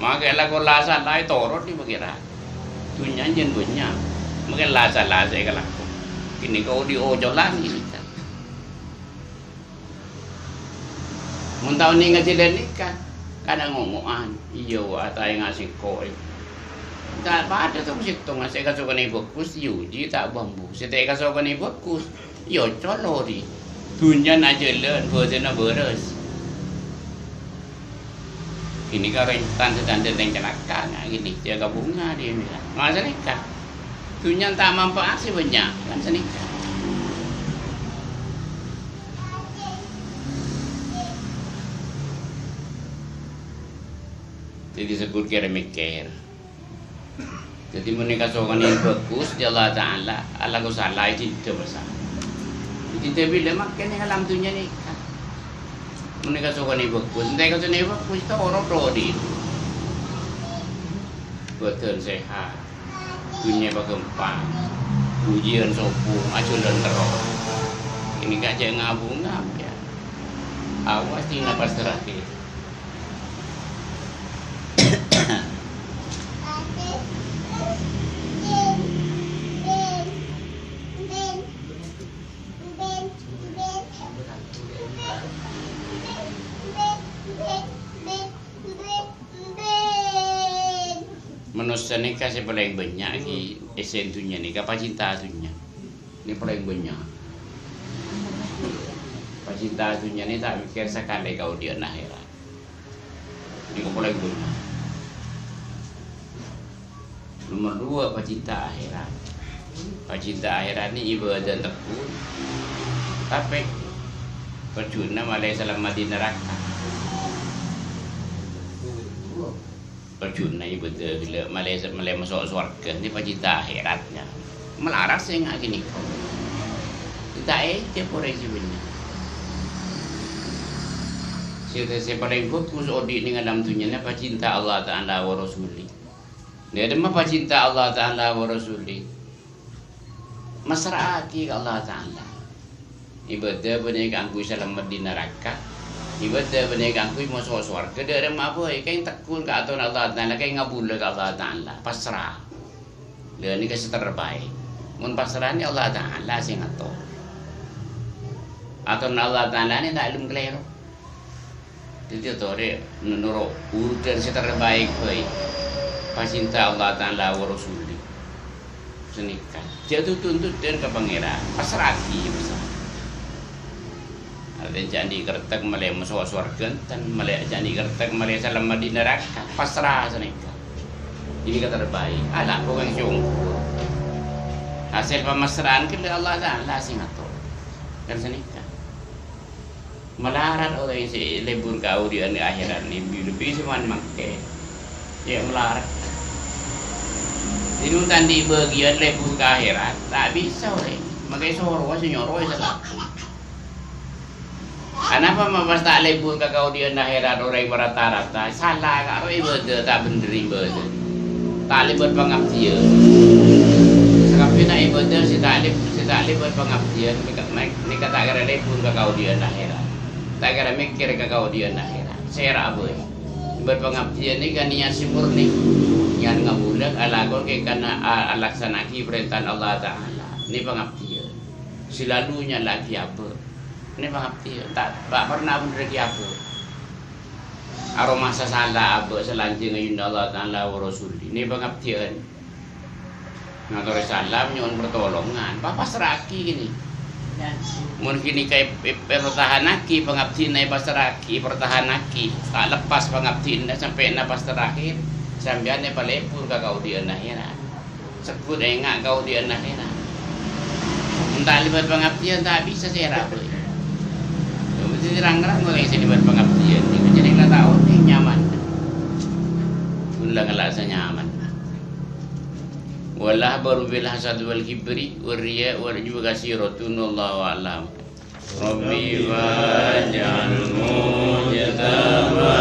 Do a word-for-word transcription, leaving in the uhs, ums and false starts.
Make la-, la-, sala ètoro' dhi' Pangèran. Dhunnya jân bânnya'. Make la-, sala sè èkalako. Kènè' ka odi' ocolan kènè' ka. Mon ta' onèng ajhâlân nèka, kana' ngo-ngo'an. Iyâ, wa, ta' enga' sèngko'. Ta' padâ tong-sèttongan sè èkasokanè bhâghus, èoji ta' bambu. Sè ta' èkasokanè bhâghus, èocol odi'. Dhunnyana ajhâlân, bhâdhânna bârâs. Kènè' ka orèng tan-, tan-, tan-, tan-, calaka, nga' kènè', jâ' kabhunga dhiyâ mèla. Masa nèka. Dhunnya ta' manfaat sè bânnya', kan sanèka. Dhâddhi, segghut kèra mèkkèr. Dhâddhi, mon èkasokanè bhâghus, jâ' Allah Ta'ala, alako sala, èdhidhâ masa. Èdhidhâ bilâ makè neng alam dhunnya nèka. Mon èkasokanè bhâghus, enten èkasokanè bhâghus, ta' oro' odi'. Bhâdhân sehat. Dhunnya èpaghâmpang. Pojiyân sobung, ajhâlân terros. Kènè' ka jâ' ngabunga, yâ. Awas, dina pas terakhir. Manossa nèka sè palèng bânnya' ghi' èssèna dhunnya nèka pacinta dhunnya. Nè palèng bânnya'. Pacinta dhunnya nè ta' mèkkèr sakalè kaodi'ân akhèrat. Nèka palèng bânnya'. Nomer duwâ', pacinta akhèrat. Pacinta akhèrat nè ibâdâ tekun. Tapè tojjhuna malè salamet dâri naraka. Tojjhuna ibâdâ ghellâ' malè, malè maso' sowarghâ, nè pacinta akhèratnya. Malarat sè nga' ghânèka. Ta' èjhâ' orèng sè bânnya'. Sè, sè palèng bhâghus odi' neng alam dhunnya nè pacinta Allah Ta'ala wa Rasulih. Nè, dhâmma pacinta Allah Ta'ala wa Rasulih. Massra'aghi ka Allah Ta'ala. Ibâdâ bânnè kaangghuy salamet dâri naraka. Ibâdâ bânnè kaangghuy maso' sowarghâ, dâ' remma bhâi, kèng tekun ka atoranna Allah Ta'ala, kèng ngabulâ ka Allah Ta'ala, passra. Lha nèka sè terbaik. Mon passra nè Allah Ta'ala sè ngator. Atoranna Allah Ta'ala nè ta' lem kalèro. Dhâddhi, torè noro' urutan sè terbaik bhâi. Pacinta Allah Ta'ala wa Rasulih. Sanèka. Jhâ' tut-, tuntut dhân ka Pangèran. Passra'aghi, passra. Artèna jhâ' andi' kertèk malè maso' sowarghâ, enten malè jhâ' andi' kertèk malè salamet dâri naraka. Passra sanèka. Ini ka terbaik. Ala, bukan sungguh. Hasil pamassra'an ghellâ' Allah Ta'ala sè ngator. Kan sanèka. Malarat orèng sè lebur ka odi'ân akhèrat nè, lebbi-lebbi sè man mangkè. Yâ, malarat. Dhinung ta' andi' bâgiyân lebur ka akhèrat, ta' bisa orèng. Makè soro sè nyoro sala. Anapa ma' pas ta' lebur ka kaodi'ân akhèrat orèng marata-rata? Sala, karo ibâdâ ta' bhender ibâdâ. Ta' lèbât pangabdiyân. Sakabbhiyânna ibâdâ sè ta' lèb-, sè ta' lèbât pangabdiyân, mèka-, mè-, nèka ta' kèra lebur ka kaodi'ân akhèrat. Ta' kèra mèkkèr ka kaodi'ân akhèrat. Sèra bhâi. Lèbât pangabdiyân nèka niyat sè murni. Niyat ngabulâ, alako kèng kana a-, alaksana'aghi parèntana Allah Ta'ala. Nè pangabdiyân. Sè lalu nyala'aghi abâ'. Nè pangabdiyân. Ta', ta' parna bhenderraghi abâ'. Aromasa sala abâ' salanjhângnga ajunan Allah Ta'ala wa Rasulih. Nè pangabdiyân. Ngatorè salam, nyo'on partolongan. Papassra'aghi kènè'. Mon kènè' ka ep-, ep-, èpartahanaghi pangabdiyânna, èpassra'aghi, èpartahanaghi. Ta' leppas pangabdiyânna sampèna pas terakhir. Sampèyan èpalebur ka kaodi'ân akhèrat. Segghut enga' kaodi'ân akhèrat. Mon ta' lèbât pangabdiyân, ta' bisa sèra bhâi. Yâ, mesti rang-rang orèng sè lèbât pangabdiyân. Nèko jhâ' la ta' onèng nyaman. Ghun la ngala' sè nyaman. Wal akbaru bil hasad wal kibri war riya wal ujubi katsiratun, wallahu a'lam. Rabbi faj'al mujtaba